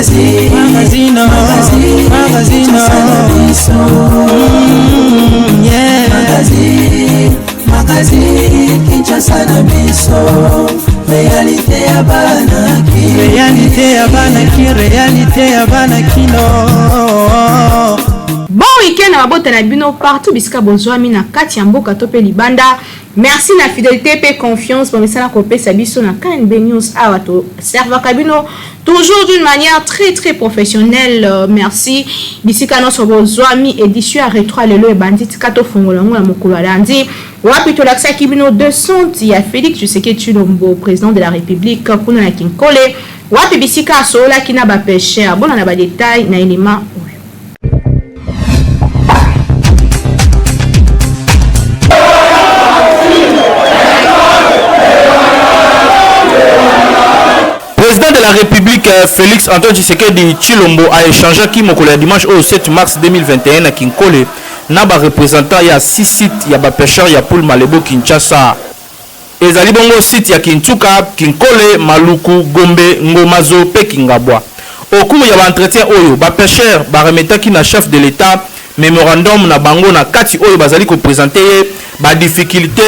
Magazine, magazine, magazine, magazine, yeah. Magazine, magazine, Kinshasa na biso, réalité ya bana ki, réalité ya bana ki, réalité ya bana kino. Bon week-end na mabota na bino partout bisika bozwami na kati ya mboka to mpe libanda. Merci na fidélité mpe confiance bamesana kopesa biso na KNB News. Awa toservaka bino toujours d'une manière très très professionnelle. Merci bisika nyonso bozwami. Édition ya rétro lelo ebandi. Tika tofongola yango na mokolo ya lundi, wapi tolakisaki bino descente ya Félix Tshisekedi Tshilombo, président de la République, kuna na Kinkole, wapi bisika asololaki na bapêcheur. Bona na badétail na elema oyo. Président de la République Félix Antoine Tshisekedi Tshilombo a échangé mokolo ya dimanche au 7 mars 2021 na Kinkole na ba représentant ya 6 sites ya ba pêcheurs ya Pool Malebo Kinshasa. Ezali bongo site ya Kintuka, Kinkole, Maluku, Gombe, Ngomazo mpe Kingabwa. Au cours ya ba entretien oyo, ba pêcheurs baremetaki na chef de l'État mémorandum na bango, na kati oyo bazali koprésenter ye ba difficulté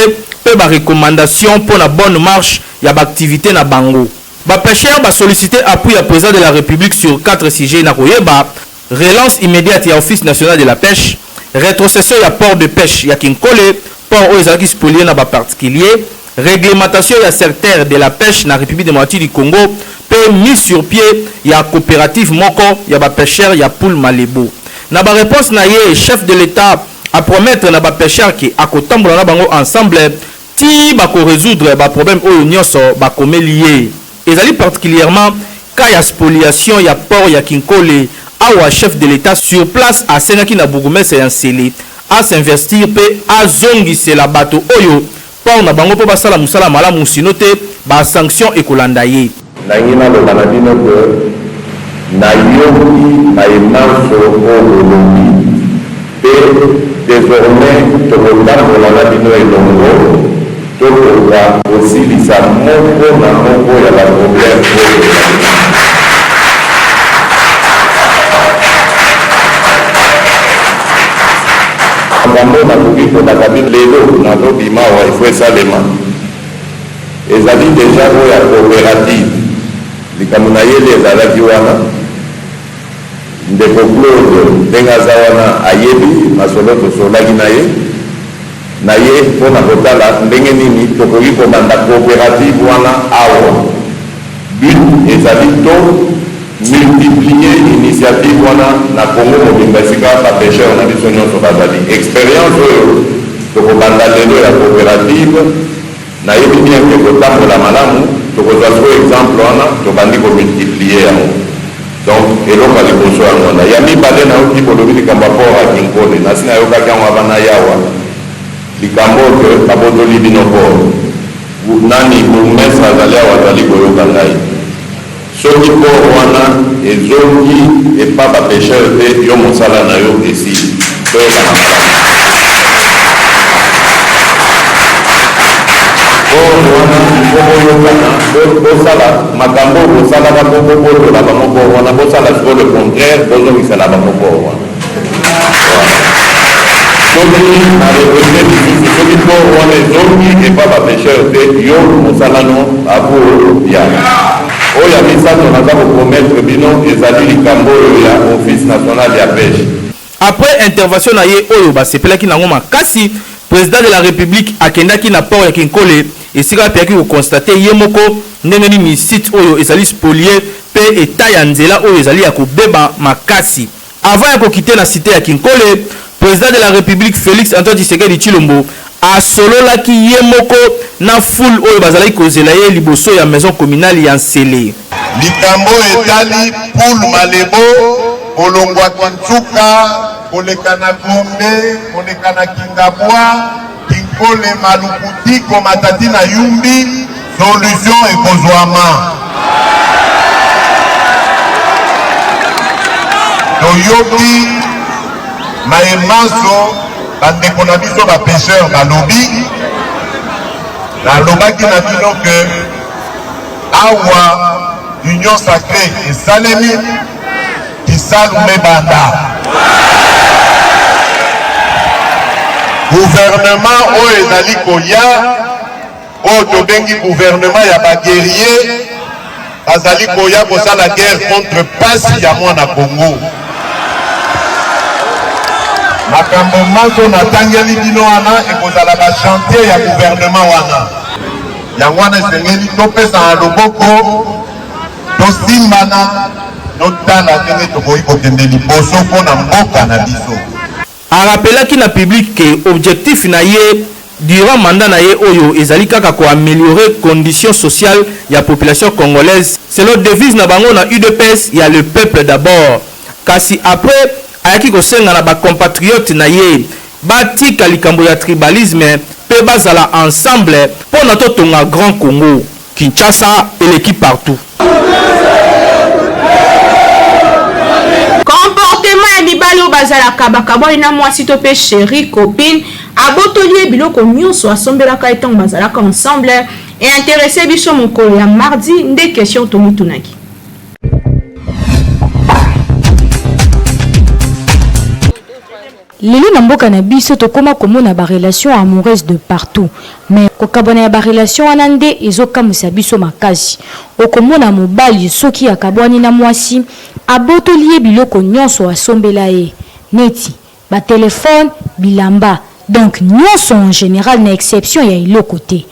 mpe ba recommandation mpo na bonne marche ya ba activité na bango. Bapêcheur basollicité appui ya président de la République sur quatre sujets na koyeba: relance immédiate ya Office national de la pêche, rétrocession ya port de pêche ya Kinkole, port oyo ezalaki spolié na baparticulier, réglementation ya secteur de la pêche na République démocratique du Congo mpe mise sur pied ya coopérative moko ya bapêcheur ya Pool Malebo. Na baréponse na ye, chef de l'État apromettre na bapêcheur ke akotambola na bango ensemble ti bakorésoudre baproblème oyo nyonso bakomeli ye. Ezali particulièrement cas ya spoliation ya port ya Kinkole. Awa chef de l'État sur place asengaki na bourgmestre ya Nsele as'investir mpe azongisela bato oyo port na bango mpo basala mosala malamu, sinon te basanction ekolanda ye. Nangi naloba na bino ke nayoki mayemanso oyo bolobi, mpe désormais tokotambola na bino elongo, tokoka kosilisa moko na moko ya baproblème oyo. Makambo nakoki kolaka bino lelo, nazobima awa, ifo esalema, ezali deja oyo ya coopérative. Likambo na yeli ezalaki wana, ndeko Claude ndenge aza wana ayebi masolo tosolaki na ye na ye mpona kotala ndenge nini tokoki kobanda coopérative wana. Awa but ezali to multiplier initiative wana na Congo mobimba, esika bapêcheur na biso nyonso bazali. Expérience oyo tokobanda lelo ya coopérative, nayebi bien ke kotambola malamu, tokozwa sikoyo exemple wana, tobandi komultiplier yango. Donc eloko ya liboso yango wana. Ya mibale, nayoki bolobi likambo ya port ya Kinkole. Nasi nayokaki yango avana yawa, likambo ke babotoli bino port. Nani bourgmestre azali awa, azali koyoka ngai. Soki port wana ezongi epa bapêcheur te, yo mosala na yo esili. Toyebana malamu, port wana ifo boyokana, bosala makambo oyo bosalaka mpo bobotola bango port wana, bosala sikoyo le contraire, bozongisela bango port wana. Soki na répéter lisusu, soki port wana ezongi epa bapêcheur te, yo mosala no apo ya. Oyo ya misato naza kopromettre bino ezali likambo oyo ya Office national ya pêche. Après intervention na ye oyo basepelaki nango makasi, président de la République akendaki na port ya Kinkole, esika ape ayaki koconstater ye moko ndenge nini site oyo ezali spolié mpe état ya nzela oyo ezali ya kobeba makasi. Avant ya kokite na cité ya Kinkole, président de la République Félix Antoine Tshisekedi Tshilombo asololaki ye moko na foule oyo bazalaki kozela ye liboso ya maison communale ya Nsele. Likambo etali Pool Malebo, kolongwa Kintsuka, koleka na Gombe, koleka na Kingabwa, Kinkole, Maluku ti komata ti na Yumbi, solution ekozwama. Toyoki mayemanso bandeko na biso bapêcheur balobi. Nalobaki na bino ke awa Union sacrée esalemi, kisalu mebanda. Gouvernement oyo ezali koya, oyo tobengi gouvernement ya ba guerriers, bazali koya kosala guerre contre pasi ya mwana Congo. Makambo manso natangeli bino wana ekozala ba chantier ya gouvernement wana. Yango wana esengeli topesana loboko, tosimbana, totala ndenge tokoki kokende liboso mpo na mboka na biso. A rappelaki na public que objectif na ye durant mandat na ye oyo ezali kaka ko ameliorer conditions sociales ya population congolaise selon devise na bango na udps ya le peuple d'abord. Kasi après ayaki kosenga na ba compatriotes na ye batika likambo ya tribalisme mpe bazala ensemble mpo na totonga grand Congo. Kinshasa eleki partout. Comportement ya mibali oyo bazalaka bakabwani na mwasi to mpe chérie copine, abotoli ye biloko nyonso asombelaka ye ntango bazalaka ensemble, e intéressé biso mokolo ya mardi nde question tomitunaki. Lelo na mboka na biso tokoma komona ba relations amoureuses de partout mais kokabwana ya ba relations wana nde ezo kamwisa biso makasi. Okomona mobali soki akabwani na mwasi abotoli ye biloko nionso asombela ye neti ba telephones, bilamba donc nionso en general na exception ya eloko te.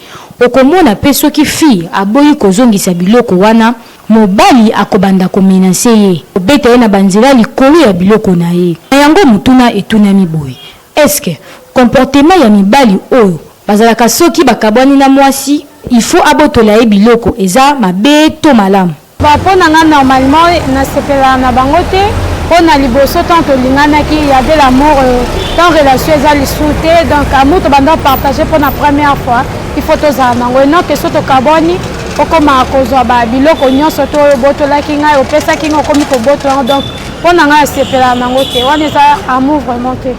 Okomona pe soki fille aboyi kozongisa biloko wana Mobali akobanda ko menacer ye, kobeta ye na ba nzela likolo ya biloko na ye. Na yango motuna etunami boye, est-ce que comportement ya mibali oyo bazalaka soki bakabwani na mwasi il faut abotola ye biloko eza mabe to malamu? Bon pona nga normalement na sepelaka na bango te po na liboso tant tolinganaki il y avait l'amour tant relation eza lisusu te donc amour tobanda partager pona première fois il faut tozala nango et non que soki tokabwani Okomaka kozwa ba biloko nyonso to oyo obotolaki ngai, opesaki ngai, okomi kobotola yango. Donc mpo na ngai nasepelaka nango te, wana eza amour vraiment te.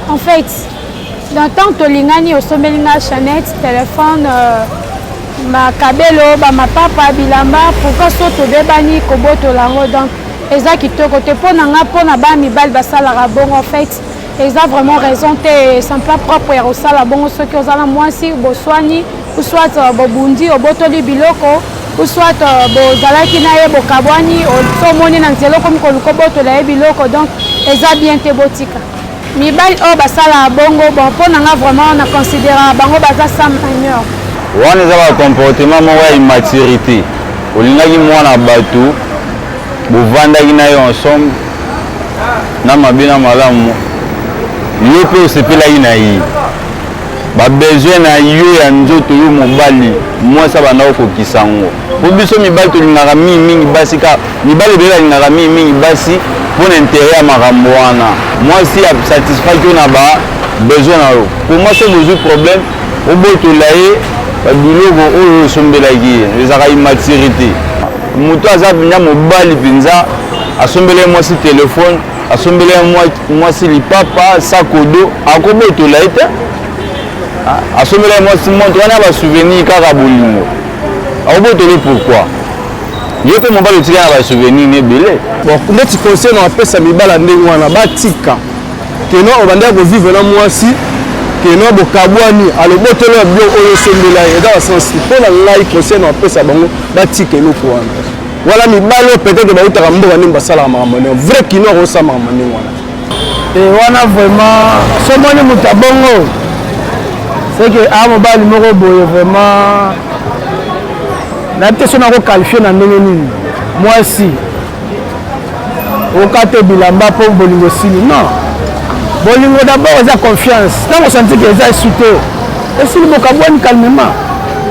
En fait, dans tant tolingani, osombeli ngai chaînette, téléphone, euh, makabelo, ba mapapa, bilamba, pourquoi so tobebani kobotola yango? Donc eza kitoko te mpo na ngai, mpo na bana mibali basalaka bongo en fait eza vraiment raison te, c'est pas propre ya kosala bongo. Soki oza na mwasi boswani ou soit euh, bobundi obotoli biloko ou soit euh, bozalaki na ye bokabwani, so omoni na nzela okomi koluka obotola ye biloko, donc eza bien te. Botika mibali oyo basalaka bongo. Bon, mpo na nga vraiment na considéraka bango baza sans manieur. Wana eza ba comportement moko ya immaturité. Olingaki mwana bato, bovandaki na ye ensemble na mabe na malamu, yo mpe osepelaki na ye, ba besoin na yo ya nzoto, yo mobali, mwasi abanda kokokisa yango. Mpo biso mibali tolingaka mingimingi basi, ka mibali ebele balingaka mingimingi basi mpo na intérêt ya makambo wana. Mwasi asatisfaki yo na ba besoin na yo. Po mwasi bozwi problème, obotola ye babiloko oyo osombelaki ye, ezalaka immaturité. Moto aza mpenza mobali mpenza, asombela ye mwasi telefone, asombela ye mwasi lipapa, sakodo, akobotola ye te. Asombela ye mwasi montre wana, basouvenir kaka bolingo, akobotola ye pourquoi? Ye mpe mobali otika na basouvenir ne ebele. Bon, neti conseil na bapesa mibala ndenge wana, batika keno obandaki kovivre na mwasi, keno bokabwani, alobotolo ya biloko oyo osombela ye, eza basensi. Mpo na ngai, conseil na bapesa bango, batika eloko wana. Wana mibali oyo peut-être bautaka mboka ndenge basalaka makambo ndenge vrai kino akosala makambo ndenge wana. E wana vraiment so omoni moto ya bongo, seke a mobali moko boye vraiment nayebi te so nakoqualifie na ndenge nini. Mwasi okate bilamba mpo bolingo esili? Non, bolingo d'abord eza confiance. Ntango osanti ke eza esu te, esili, bokabwani calmement.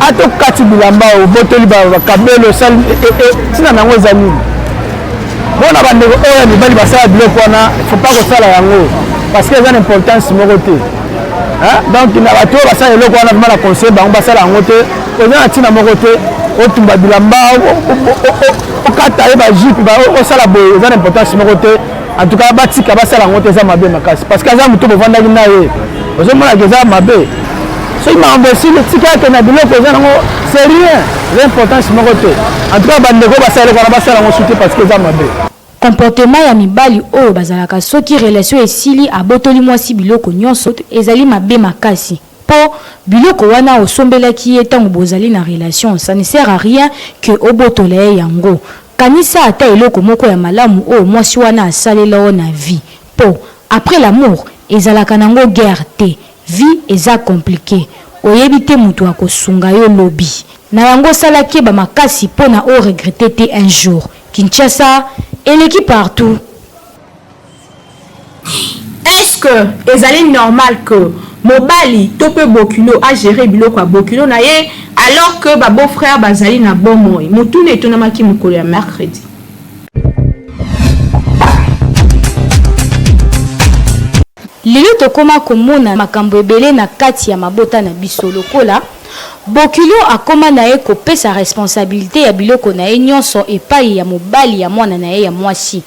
Ata okati bilamba, obotoli bakabelo, osali ntina na yango eza nini? Mpona bandeko oyo ya mibali basala biloko wana, faut pas kosala yango parce que eza na importance moko te. Donc na bato oyo basala eloko wana, vraiment na conseil bango basala yango te, eza na ntina moko te. Otumba bilamba, okata ye bajupe, osala boye, eza na importance moko te. En tout cas batika, basala yango te, eza mabe makasi parce que aza moto bovandaki na ye, ozomonaka eza mabe. Soki makambo esili, tika akende na biloko eza nango, c'est rien, eza importance moko te. En tout cas bandeko basala eloko wana basala yango su te parce que eza mabe. Comportement ya mibali oyo bazalaka soki relation esili abotoli mwasi biloko nionso ezali mabe makasi po biloko wana osombelaki ye tango bozali na relation ça ne sert à rien que obotola ye yango kanisa ata eloko moko ya malamu oyo mwasi wana asalela yo na vie po après l'amour ezalaka nango guerre te vie eza complique oyebi te mutu akosunga yo lobi na yango sala keba makasi pona o regretter te un jour Kinshasa eleki partout. Est-ce que ezali normal que mobali to pe bokilo a gerer biloko ya bokilo na ye alors que ba beaux frères bazali na bomoi? Motuna etunamaki mokolo ya mercredi. Lelo tokoma komona makambo ebele na kati ya mabota na biso lokola Bokilo akoma na ye kopesa responsabilite ya biloko na ye nionso epayi ya mobali ya mwana na ye ya mwasi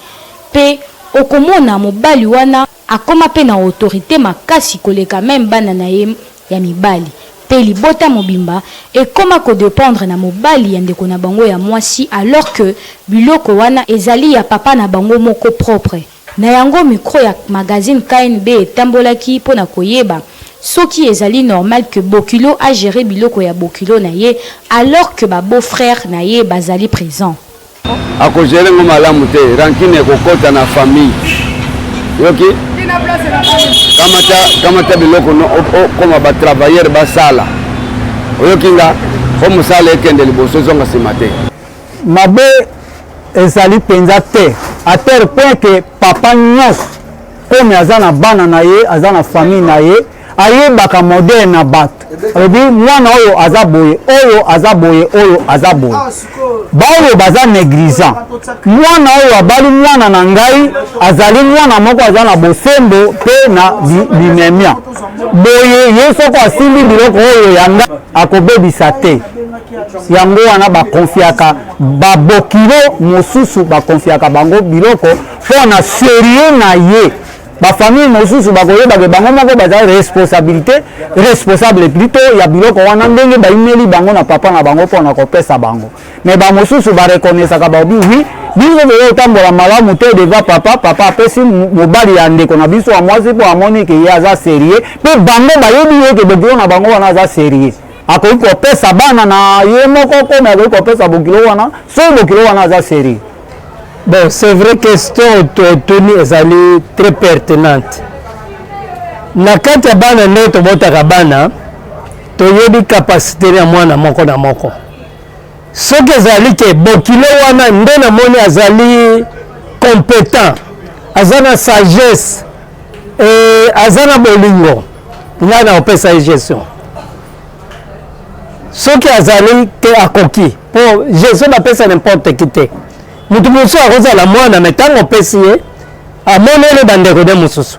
pe okomona mobali wana akoma pe na autorite makasi koleka meme bana na ye ya mibali pe libota mobimba ekoma ko dependre na mobali ya ndeko na bango ya mwasi alors que biloko wana ezali ya papa na bango moko propre. Na yango, micro ya magazine KNB etambolaki mpo na koyeba soki ezali normal que bokilo a gerer biloko ya bokilo na ye alors que ba beaux frères na ye bazali presents. Ako gerer ngo malamu te, rancune ekokota na famille. Yoki? Kamata, kamata biloko no okoma ba travailleurs basala. Oyoki nga? Po mosala ekende liboso ezonga sima te. Mabe ezali penza te à tel point que papa nyonso comme aza na bana na ye aza na famille na ye ayebaka modèle na bato alobi mwana oyo aza boye oyo aza boye oyo aza boye baoyo baza negligent mwana oyo abali mwana na ngai azali mwana moko aza na bosembo mpe na limemia boye ye soko asimbi biloko oyo ya ngai akobebisa te Yango wana ba confiaka ba bokilo mosusu, ba confiaka bango biloko mpo na serieux na ye. Ba famille mosusu bakoyeba ke bango moko baza responsabilite, responsable plutot ya biloko wana ndenge bayimeli bango na papa na bango mpo na kopesa bango. Mais ba mosusu ba reconnaissaka balobi oui, biso tozo kotambola malamu te devant papa, papa apesi mobali ya ndeko na biso ya mwasi mpo amoni ke ye aza serieux mpe bango bayebi ye ke bokilo na bango wana aza serieux. Akoki kopesa bana na ye moko comme akoki kopesa bokilo wana soki bokilo wana aza serie. Bon, c'est vrai question otuni ezali très pertinente. Na kati ya bana ndenge tobotaka bana, toyebi capacité ya mwana moko na moko. Soki ezali ke bokilo wana nde namoni azali competent, aza na sagesse, eh, aza na bolingo, ngai nakopesa ye gestion. Soki azali te akoki, po gestion bapesa n'importe qui te. Moto mosusu akozala mwana me ntango opesi ye amoneli bandeko nde mosusu.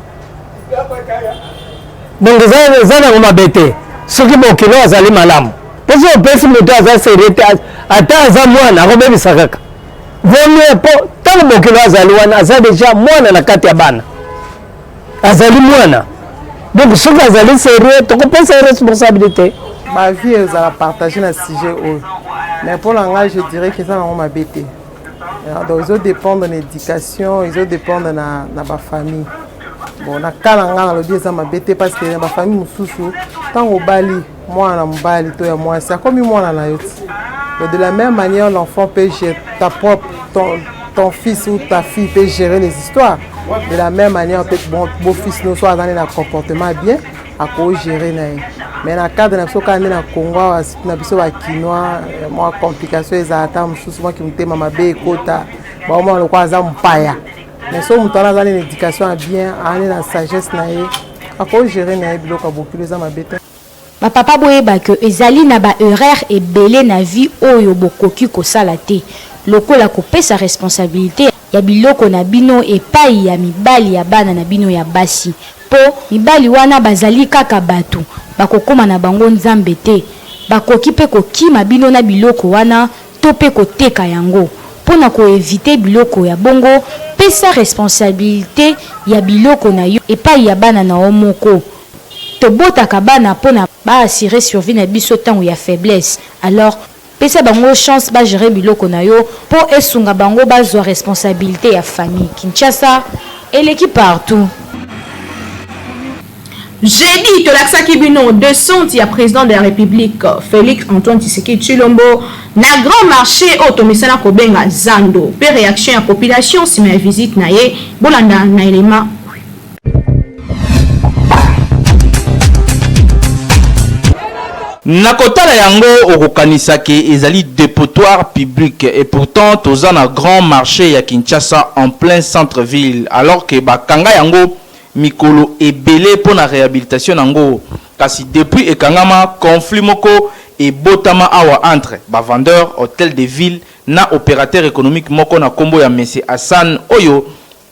Donc eza nango mabe te soki bokilo azali malamu, mpo soki opesi moto aza serie te, ata aza mwana akobebisa kaka. Vaut mieux mpo ntango bokilo azali wana aza deja mwana na kati ya bana, azali mwana donc soki azali serieux tokopesa ye responsabilité. Ba vie ezala partage na sujet oyo, mais mpo na ngai je dirais que eza nango mabe te. Donc ezo dépendre na éducation, ezo dépendre na, na ba famille. Bon, na cas na ngai nalobi eza mabe te parce que na ba famille mosusu ntango obali mwana na mobali to ya mwasi akomi mwana na yo ti. Donc de la même manière l'enfant peut gérer ta propre, ton, ton fils ou ta fille peut gérer les histoires. De la même manière peut bon beau fils no so azali na comportement bien ako gérer na ye. Mais na cadre na biso kaka nde na Congo awa na biso ba kinois mwa complication ezala ata mosusu mwa kimotema mabe ekota baomona lokola aza mopaya. Mais so moto wana aza na éducation ya bien, aza na sagesse na ye, ako gérer na ye biloko ya bokilo eza mabe te. Ba papa boyeba que ezali na ba erreurs ebele na vie oyo bokoki kosala te lokola kopesa responsabilite ya biloko na bino epayi ya mibali ya bana na bino ya basi po mibali wana bazali kaka batu bakokoma na bango nzambe te bakoki pe kokima bino na biloko wana to pe koteka yango pona ko eviter biloko ya bongo pesa responsabilite ya biloko na yo epayi ya bana na yo moko Tobotaka bana mpo na Ba assurer survie na biso tango ya faiblesse alors pesa bango chance ba gerer biloko na yo po esunga bango bazua responsabilite ya famille. Kinshasa eleki partout. Jeudi, tolakisaki bino descente ya president de la Republique Felix Antoine Tshisekedi Tshilombo na grand marché oyo tomesana kobenga zando pe reaction ya population sima ya visite na ye. Bolanda na elema Na kotala yango okokanisa ke ezali depotoir public et pourtant toza na grand marche ya Kinshasa en plein centre ville alors que bakanga yango mikolo ebele pona rehabilitation nango kasi depuis ekangama conflit moko ebotama awa entre ba vendeurs, hotel de ville na operateur economique moko na kombo ya Monsieur Hassan oyo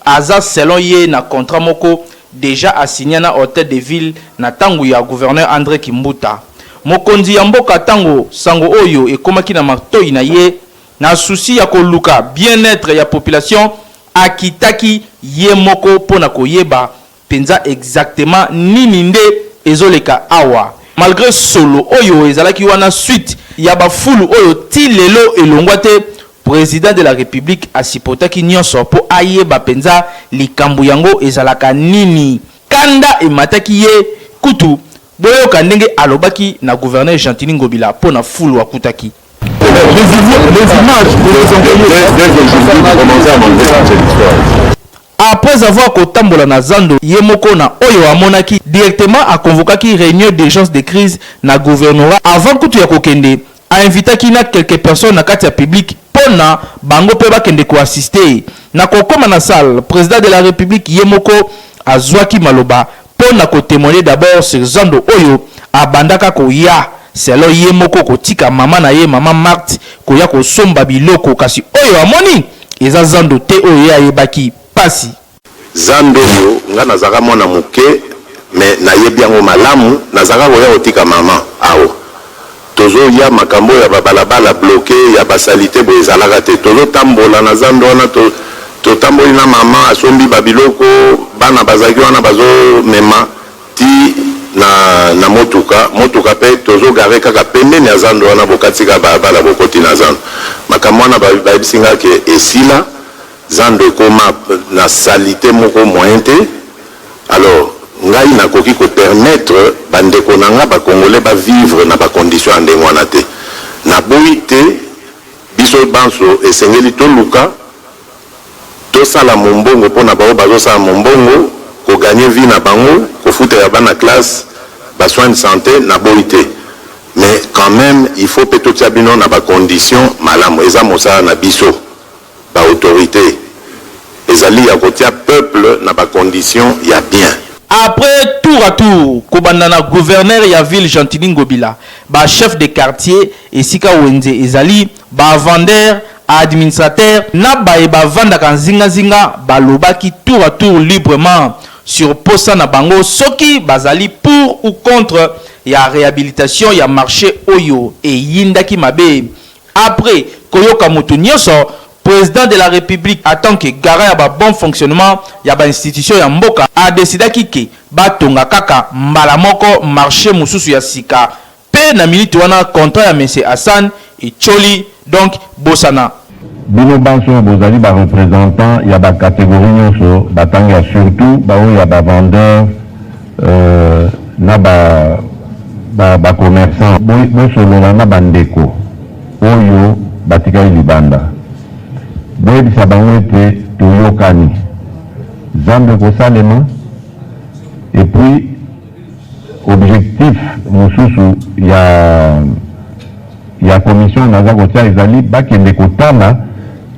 Aza selon ye na contrat moko dejà a signa na hotel de ville na tango ya gouverneur Andre Kimbuta. Mokonzi ya mboka tango sango oyo ekomaki na matoyi na ye, na souci ya koluka bien etre ya population, akitaki ye moko mpo na koyeba penza exactement nini nde ezoleka awa. Malgre solo oyo ezalaki wana suite ya ba fulu oyo ti lelo elongwa te, President de la Republique a supportaki nionso po ayeba penza likambu yango ezalaka nini. Kanda emataki ye kutu boyoka ndenge alobaki na Gouverneur Gentiny Ngobila po na fulu akutaki. Après avoir kotambola na zando ye moko na oyo amonaki, directement a convokaki reunion d'urgence de crise na gouvernorat avant kutu ya kokende a invitaki na quelques personnes na kati ya public pona bango pe bakende ko assister. Na kokoma na salle, president de la Republique ye moko azuaki maloba pona ko temoigner d'abord sur zando oyo abandaka koya selon ye moko kotika mama na ye mama Marthe koya kosomba biloko kasi oyo amoni eza zando te oyo ye ayebaki. Pasi. Zando oyo nga nazalaka mwana muke mais nayebi yango malamu nazalaka koya kotika maman awa tozoya makambo oyo ya ba balabala bloque ya ba salite boye ezalaka te tozo tambola na zando wana totamboli na maman asombi ba biloko bana bazalaki wana bazo mema ti na na motuka motuka pe tozo gare kaka pembeni ya zando wana bokati kaka balabala bokoti na zando makambo wana bayebisi nga ke esila Zando ekoma na salite moko moyen te, alors ngai nakoki ko permettre ba ndeko na nga ba congolais ba vivre na ba conditions ya ndenge wana te. Naboyi te biso banso esengeli toluka tosala mombongo mpo na baoyo bazosala mombongo, ko gagner vie na bango, kofutela bana classe, ba soins de sante, naboyi te mais quand meme il faut mpe totia bino na ba conditions malamu, eza mosala na biso. Ba autorites ezali ya kotia peuple na ba conditions ya bien. Après tour à tour kobanda na gouverneur ya ville Gentiny Ngobila, ba chefs de quartier esika wenze ezali, ba vendeurs, administrateurs na baye bavandaka nzinga nzinga balobaki tour à tour librement sur posa na bango soki bazali pour ou contre ya rehabilitation ya marche oyo eyindaki mabe. Après koyoka mutu nioso, president de la Republique en tant que garant ya ba bon fonctionnement ya ba institutions ya mboka a decidaki que batonga kaka mbala moko marche mosusu ya sika pe na minute wana contrat ya monsieur Hassan etioli donc bosana. Bino banso oyo bozali ba representants ya ba categories nionso batangi ya surtout ba oyo ya ba vendeurs na ba ba commerçants bosolola na ba ndeko oyo batikali libanda boyebisa bango ete toyokani zando ekosalema et puis objectif mosusu ya ya commission naza kotia ezali bakende kotala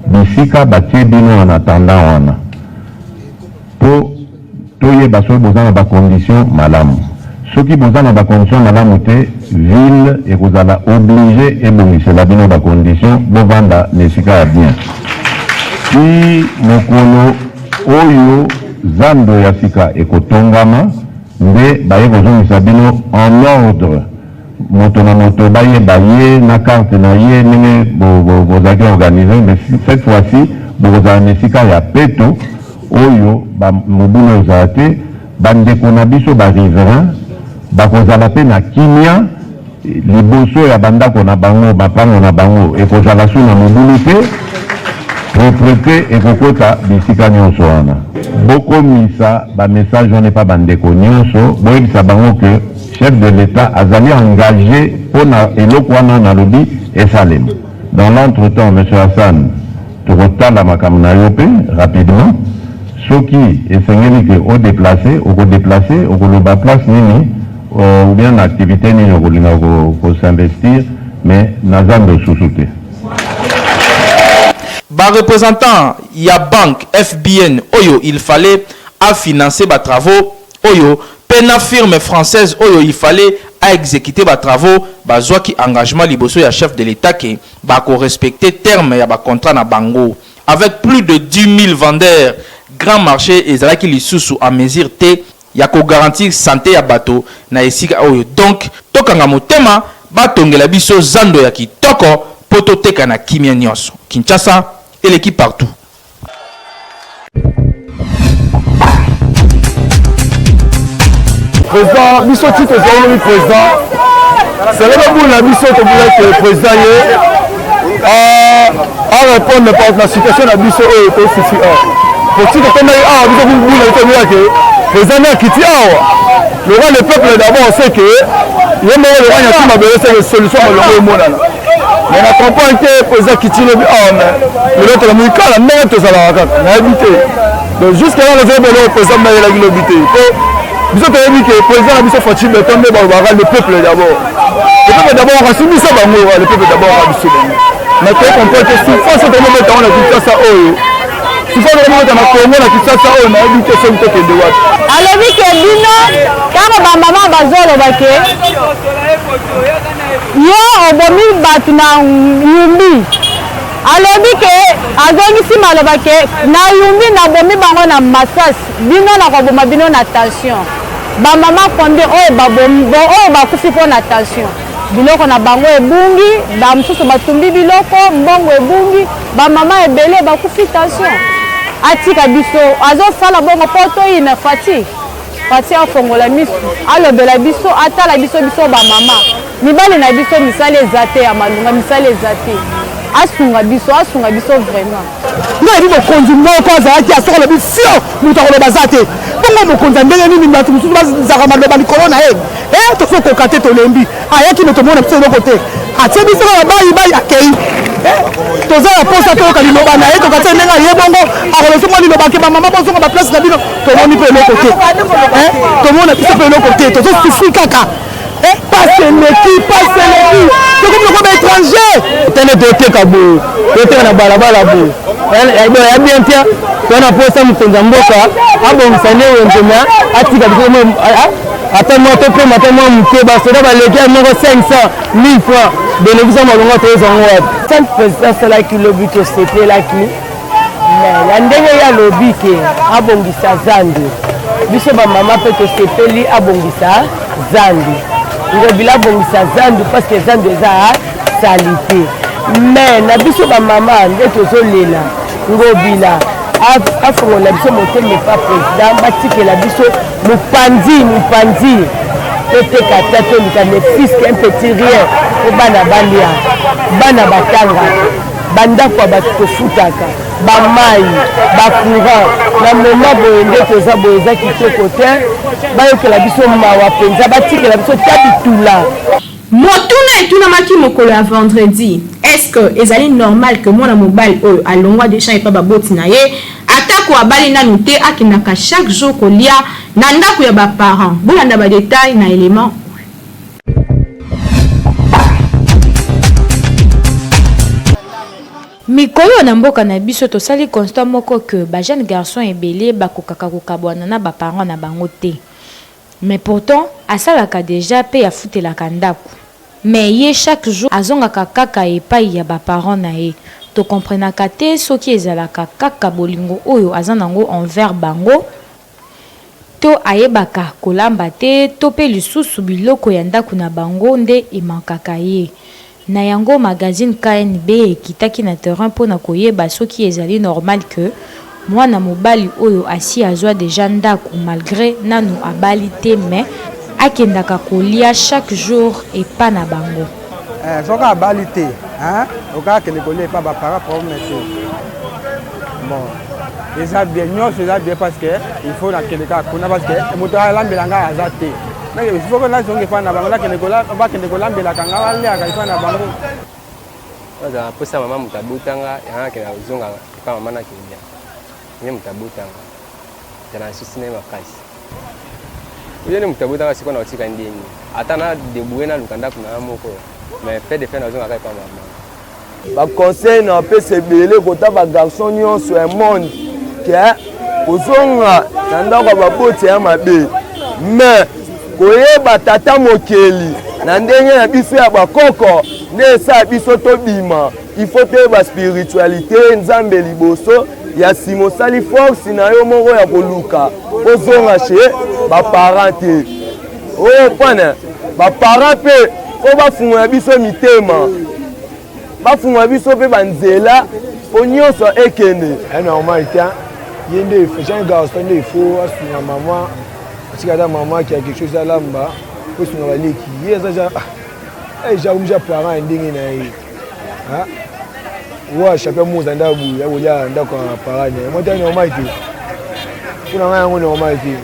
bisika batie bino en attendant wana po toyeba soki boza na ba conditions malamu. Soki boza na ba conditions malamu te, ville ekozala oblige ebongisela bino ba conditions bovanda na esika ya bien tii mokolo oyo zando ya sika ekotongama nde baye kozongisa bino en ordre. Moto na moto bayeba ye na carte na ye ndenge bozalaki organise mais cette fois ci bokozala na esika ya peto oyo ba mobulu ekozala te. Ba ndeko na biso ba riverains. Bakozala mpe na kimia liboso ya bandako na bango, mapango na bango ekozala su na mobulu te, proprete ekokota bisika nionso wana. Bokomisa ba messages wana epa bandeko nionso, boyebisa bango que chef de l'Etat azali engage mpo na eloko wana nalobi esalema. Dans l'entre temps, Monsieur Hassan, tokotala makambo na yo mpe rapidement. Soki esengeli que o deplacer, oko deplacer, okoloba place nini ou bien na activite nini okolinga ko s'investir, mais na zando susu te. Ba representants ya banque FBN oyo il fallait a financer ba travaux oyo pe na firme française oyo il fallait a executer ba travaux bazuaki engagement liboso ya chef de l'Etat que bako respecter terme ya ba contrats na bango. Avec plus de 10.000 vendeurs, grand marche ezalaki lisusu en mesure te ya ko garantir sante ya bato na esika oyo donc tokanga motema batongela biso zando ya kitoko po toteka na kimia nionso. Kinshasa eleki partout. Président, biso ti tozali lobi président selon bobulu na biso tobulaki président ye arépondre na situation na biso oyo tosufi awa po ti totondaki awa biso bula biso tobulaki président nde akiti awa lokola le peuple d'abord c'est que ye moko lokola nyati mabele c'est que solution malongo emonana mais na comprendre te président akiti lobi awa mais lelo tolamuki kala ndenge tozalaka kaka nayebi te donc jusque là nazali boloko président mayelaki lobi te po biso toyebi ke président na biso Fatshi Beton nde balobaka le peuple d'abord le peuple d'abord kasi biso bango le peuple d'abord ka biso bango mais to comprendre te souffrance tokomobeta yango na Kinshasa oyo souffrance tokomobeta na Congo na Kinshasa oyo nayebi te soki tokende wapi. Alobi ke bino ntango bamama bazoloba ke yo obomi bato na yumbi alobi ke azongisi maloba ke na yumbi nabomi bango na masasi Bino nakoboma bino na tension. Ba maman combien oyo oyo bakufi mpo na tension? Biloko na bango ebungi, ba mosusu batumbi biloko, mbongo ebungi, ba maman ebele bakufi tension. Atika biso, azosala bongo mpo toyina Fatshi. Fatshi afongola misu, alobela biso, atala biso biso ba maman. Mibali na biso misala eza te ya malunga, misala eza te. Asunga biso, asunga biso vraiment. Nga nayebi mokonzi moko azalaki asoki alobi fio moto akoloba aza te bongo mokonzi ya ndenge nini bato mosusu bazaka maloba likolo na ye e tozokoka te tolembi ayaki me tomona biso eloko te atie biso kaka bayi bayi akei eh, toza na mposa toyoka liloba na ye tokatia ndenge aye bongo akoloso mwa liloba ke bamama bozonga baplace na bino tomoni mpe eloko te eh, tomona biso mpe eloko te tozosufri kaka Eh, pasi eleki pasi eleki tokomi lokola baétranger tene toteka boye toteka na balabala boye ya bien te to na mposa mokonzi ya mboka abongisa nde wenze me atika biso ata mwa topema ata mwa moke basoda baleki ya moko 500 1000 francs bénéfice ya malonga toyozwa yango wapi centre président asalaki lobi tosepelaki Mais na ndenge ye alobi ke abongisa zandu, biso ba mama pe tosepeli abongisa zandu. Ngobila abongisa zandu parce que zandu eza salite. Mais na biso ba mama nde tozolela Ngobila afongola biso motema epa president batikela biso mopanzi mopanzi toteka ata toluka ne fiske un petit rien po bana balia bana batangaka Ba ndako ya bato tofutaka, ba mayi, ba courant na moment boye nde toza boye eza kitoko te, bayokela biso mawa penza, batikela biso ta bitula. Motuna etunamaki mokolo ya vendredi, est-ce que ezali normal que mwana mobali oyo alongwa dejà epa baboti na ye, atako abali nanu te, akendaka chaque jour kolia na ndaku ya ba parents? Bolanda ba details na element oyo. Mikolo na mboka na biso tosali constat moko que ba jeunes garçons ebele bakokaka kokabwana na ba parents na bango te mais pourtant asalaka dejà pe afutelaka ndaku mais ye chaque jour azongaka kaka epayi ya ba parents na ye to comprenaka te soki ezalaka kaka bolingo oyo aza nango envers bango To ayebaka kolamba te to pe lisusu biloko ya ndaku na bango nde e manquaka ye. Na yango magazine KNB ekitaki na terrain po na koyeba soki ezali normal que muana mobali oyo asi azua dejà ndaku malgre nanu abali te mais. akendaka kolia chaque jour epa na bango. Eh, soki abali te hein, okoki akende kolia epa ba parents problème te. Bon, eza bien, nyonso eza bien parce que il faut nakende kaka kuna parce que moto alambela ngai aza te. Donc il faut que nazonga epa na bango, nakende bakende kolambelaka ngai, baliaka epa na bango. Nazala na posa mama moto abota nga yango nakenda kozonga epa mama nakelia ye moto abota nga ezala na susi na ye makasi ye nde moto abota nga sikoyo nakotika ndeni ata na debrouille naluka ndako na nga moko mais fait de fait nazonga kaka epa mama. Ba conseil na pesa ebele kota ba garçon nyonso ya monde ke kozonga na ndako ya baboti ya mabe mais koyeba tata mokeli na ndenge na biso ya bakoko nde esala biso tobima il faut toyeba spiritualité nzambe liboso ya nsima osali force na yo moko ya koluka ozonga chez baparent te oyo pana baparent mpe mpo bafungola biso mitema bafungola biso mpe banzela mpo nyonso ekende normal te ye nde jeune garçon nde il faut asunga mama atika ata mama kia quelque chose alamba po esunga baleki ye aza ja ja ja parent ya ndenge na ye wa champion moza ndako boye ya kolia ndako ya parent na ye mwa te normal te mpo na ngai yango normal te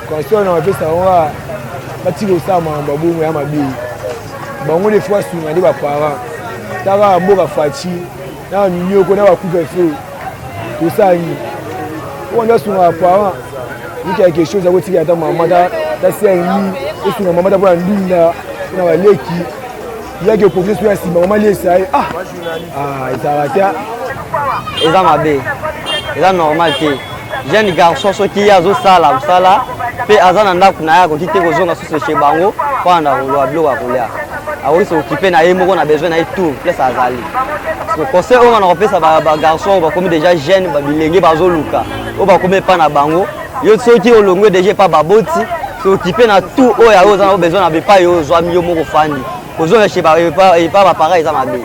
conseil na bapesa yango kaka batika kosala makambo ya bongo ya mabe bango nde fo asunga nde baparent taka mboka faci na minyoko na bakupe fe tosala nini oyo nde asunga baparent ye quelque chose akotika ata mama ta 5000 esunga mama ta mpona ndunda mpona baleki yaki oprofite soki ya nsima mama liesa ye ah, ah ezalaka te eza mabe eza normal te jeune garçon soki ye azosala mosala mpe aza na ndako na ye akoki te kozonga susu chez bango mpo anda kozwa biloko ya kolia akoki s'occuper na ye moko na besoin na ye tout place azali conseil oyo nga nakopesa bagarçon oyo bakomi déjà jeune bilenge bazoluka oyo bakomi epa na bango yo soki olongwe déjà epa baboti s'occuper na tout oyo ayo oza na besoin na bepai oyo ozwami yo moko ofandi kozonga chez epa baparent eza mabe.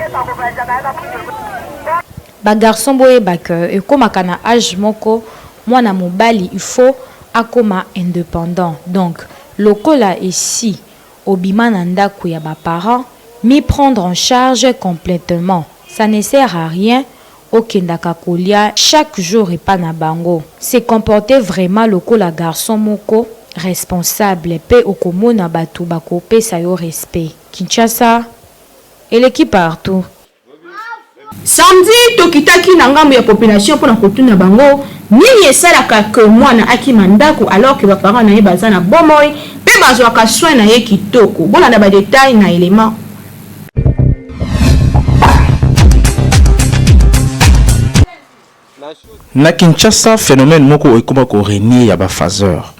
Ba garçon boyeba que ekomaka na age moko mwana mobali il faut akoma independant donc lokola esi obima na ndaku ya ba parents mi prendre en charge completement ça ne sert à rien okendaka kolia chaque jour epa na bango se comporter vraiment lokola garçon moko responsable pe okomona batu bako pesa yo respect Kinshasa eleki partout. Samedi, tokitaki na ngambo ya population mpo na kotuna bango nini esalaka que mwana akima ndako alors que ba parents na ye baza na bomoi mpe bazwaka soin na ye kitoko. Bolanda ba details na element. Na Kinshasa, phenomène moko ekoma ko regner ya ba phaseurs.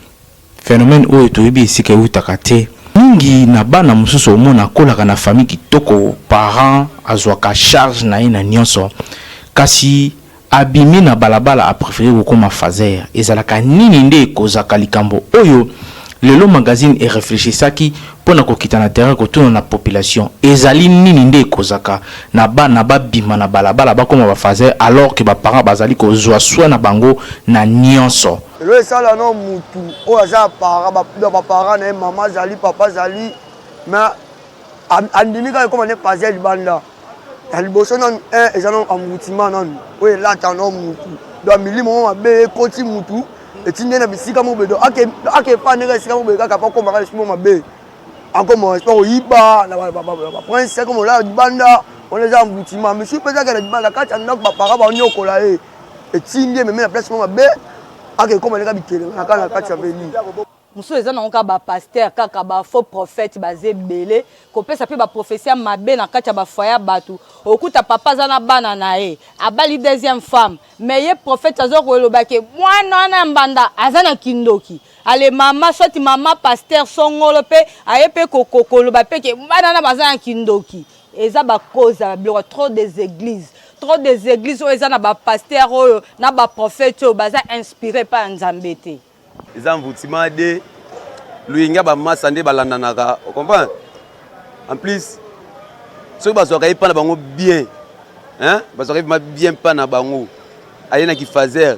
Phenomène oyo toyebi esika ewutaka te. Mingi na bana mosusu omona akolaka na famille kitoko, parent azwaka charge na ye na nionso, kasi abimi na balabala a preferer kokoma phaseur. Ezalaka nini nde ekozaka likambo oyo? Lelo magazine e reflechisaki mpo na kokita na terrain kotuna na population ezali nini nde ekozaka na bana babima na balabala bakoma ba phaseurs alors que ba parents bazali kozua soin na bango na nionso. Elo esala no mutu oyo aza parent ba parent na ye mama azali papa azali mais andimi kaka ekoma nde paze libanda ya liboso nanu un eza nanu engoutement nanu oyo elata no mutu donc milimo moko mabe ekoti mutu etindi ye na bisika moko boye donc ake epa ndenge esika moko boye kaka po akoma kaka esprit moko mabe akoma esprit koyiba na baprince akoma olala libanda wana eza engoutement mais soki mpe ezaka na libanda kati ya ndako bapara banyokola ye etindi ememi na place moko mabe ake ekoma ndenge bitelema na kaka na kati ya veni Mosusu eza nango kaka ba pasteur kaka ba faux prophète baza ebele kopesa pe ba prophetie ya mabe na kati ya ba foyer ya batu okuta papa aza na bana na ye abali deuxième femme mais ye prophète aza koloba ke mwana wana ya mbanda aza na kindoki ale mama soit mama pasteur songolo pe aye pe koloba pe ke bana wana baza na kindoki eza ba cause ya biloko trop des eglises trop des eglises oyo eza na ba pasteur oyo na ba prophète oyo baza inspire pa ya Nzambe te. Eza envoutement de loyenge ya ba masa nde balandanaka o comprendre en plus soki bazwaka ye mpa na bango bien hein bazwaka ye vraiment bien mpa na bango aye na kifazer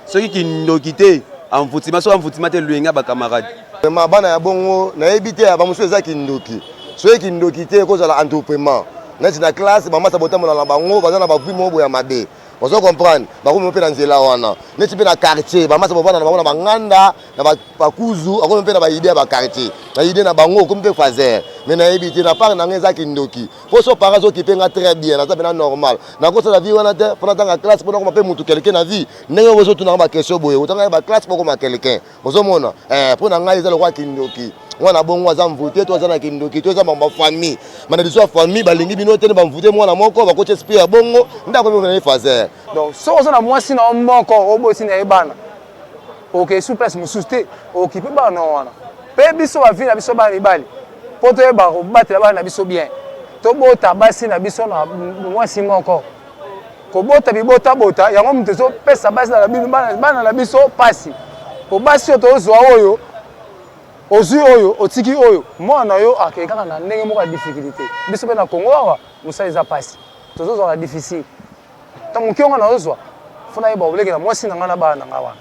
soki kindoki te envoutement soki envoutement te loyenge ya ba camarade. Vraiment bana ya bongo nayebi te ya bamosusu eza kindoki soki kindoki te ekozala entrepreneur neti na classe bamasa botambola na bango baza na bavui moko boye ya mabe ozo comprendre bakomi mpe na nzela wana neti mpe na quartier bamasa bovanda na bango na banganda na bakuzu akomi mpe na baide ya baquartier na ide na bango okomi mpe fazer mais nayebi te na part na ngai eza kindoki mpo so parent azokipe nga très bien naza mpena normal nakosala vie wana te mpo natanga classe mpo nakoma mpe motu quelqu'un na vie ndenge ozotunanga baquestion boye otanga baklasse mpo okoma quelqu'un ozomona eh, mpo na ngai eza lokola kindoki mwana bongo aza mvute to aza na kindoki to eza mambo ya famille malediction ya famille balingi bino te bamvute mwana moko bakoti esprit ya bongo nde akomi na ye fazer. Donc soki oza na mwasi na yo moko oboti na ye bana okei su place mosusu te okipe bana na yo wana mpe biso bavi na biso bana mibali mpo toyeba kobatela bana na biso bien tobota basi na biso na mwasi moko Kobota bibotabota yango moto ezopesa basi na bino bana na biso pasi po basi oyo tozwa oyo ozwi oyo otiki oyo mwana na yo akei kaka na ndenge moko ya difficulté. Biso mpe na Congo awa mosala eza pasi tozozwa na difficile ntango moke yango nazozwa fo nayeba kolekela mwasi na ngai na bana na ngai wana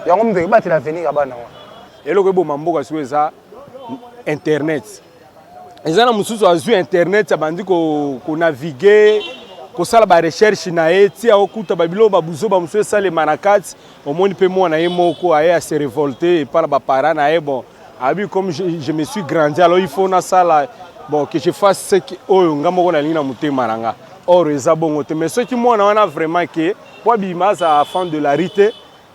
yango moto ebatela avenir ya bana wana. Eloko eboma mboka sikoyo eza internet. Eza na mosusu azwi internet abandi ko navigue kosala ba recherche na ye ti akokuta ba biloko ba buzoba mosusu esalema na kati omoni mpe mwana ye moko aye a se revolter epa na ba parents na ye bon abi comme je me suis grandi alors il faut nasala bon que je fasse ce que oyo nga moko nalingi na motema na nga or eza bongo te mais soki mwana wana vraiment ke po abima azala enfant de la rue te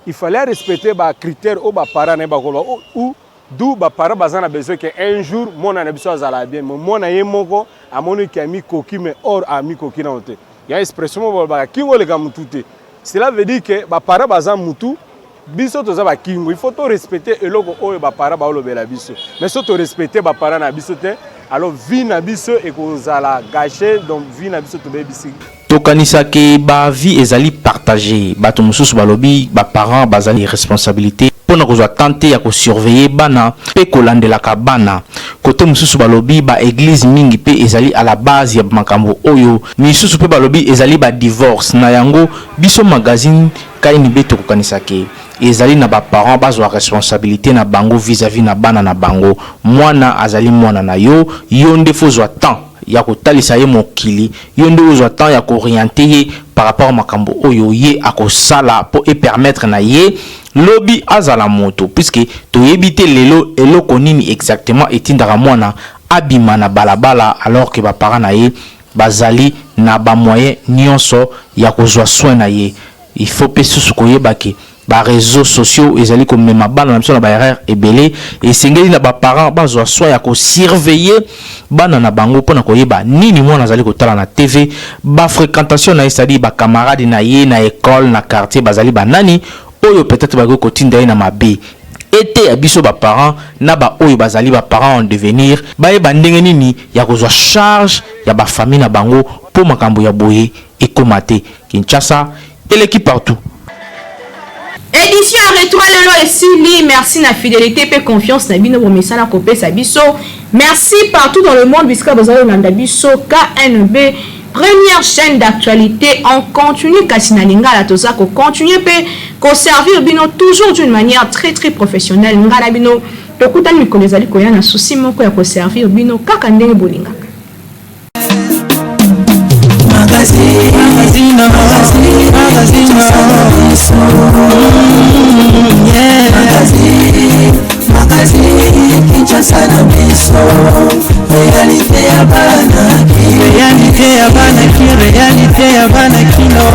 il fallait respecter ba critères oyo ba parents na ye bakoloba ou D'où ba parents baza na besoin que un jour mwana na biso azala bien mais mwana ye moko amoni que amikoki mais or amikoki nano te. Ya expression moko balobaka kingo eleka mutu te. Cela veut dire que ba parents baza mutu biso toza ba kingo il faut to respecter eloko oyo ba parents baolobela biso mais so to respecter ba parents na biso te alors vie na biso ekozala gâche donc vie na biso tobebisi. Tokanisa ke ba vie ezali partage, batu mosusu balobi ba parents bazali responsabilite pona kozwa temps te ya ko surveiller bana pe kolandelaka bana. Cote mosusu balobi ba eglise mingi pe ezali à la base ya makambo oyo, misusu pe balobi ezali ba divorce. Na yango biso magazine KNB tokokanisa ke ezali na ba parents bazwa responsabilite na bango vis à vis na bana na bango. Mwana azali mwana na yo, yo nde faut ozwa temps ya kotalisa ye mokili, Yo nde ozwa temps ya ko orienter ye par rapport makambo oyo ye akosala po e permettre na ye lobi azala moto puisque toyebi te lelo eloko nini exactement etindaka mwana abima na balabala alors que ba parents na ye bazali na ba moyens nionso ya kozwa soin na ye. Il faut pe susu koyeba que Ba reseaux sociaux ezali komema bana na biso na ba erreurs ebele. Esengeli na ba parents bazwa soin ya ko surveiller bana na bango pona koyeba nini mwana azali kotala na TV, ba frequentations na ye c'est-à-dire ba camarades na ye na ecole, na quartier bazali ba nani oyo peut-etre bakoki kotinda ye na mabe. Eteya biso ba parents na ba oyo bazali ba parents en devenir bayeba ndenge nini ya kozwa charge ya ba famille na bango po makambo ya boye ekoma te. Kinshasa eleki partout. Edition ya retro lelo esili. Merci na fidelite pe confiance na bino bomesana kopesa biso. Merci partout dans le monde bisika bozali kolanda biso KNB première chaîne d'actualité en continu kasi na lingala toza ko continuer pe ko servir bino toujours d'une manière très très professionnelle. Nga na bino tokutani mikolo ezali koya na souci moko ya ko servir bino kaka ndenge bolingaka. Réalité ya bana ki, réalité ya bana kino.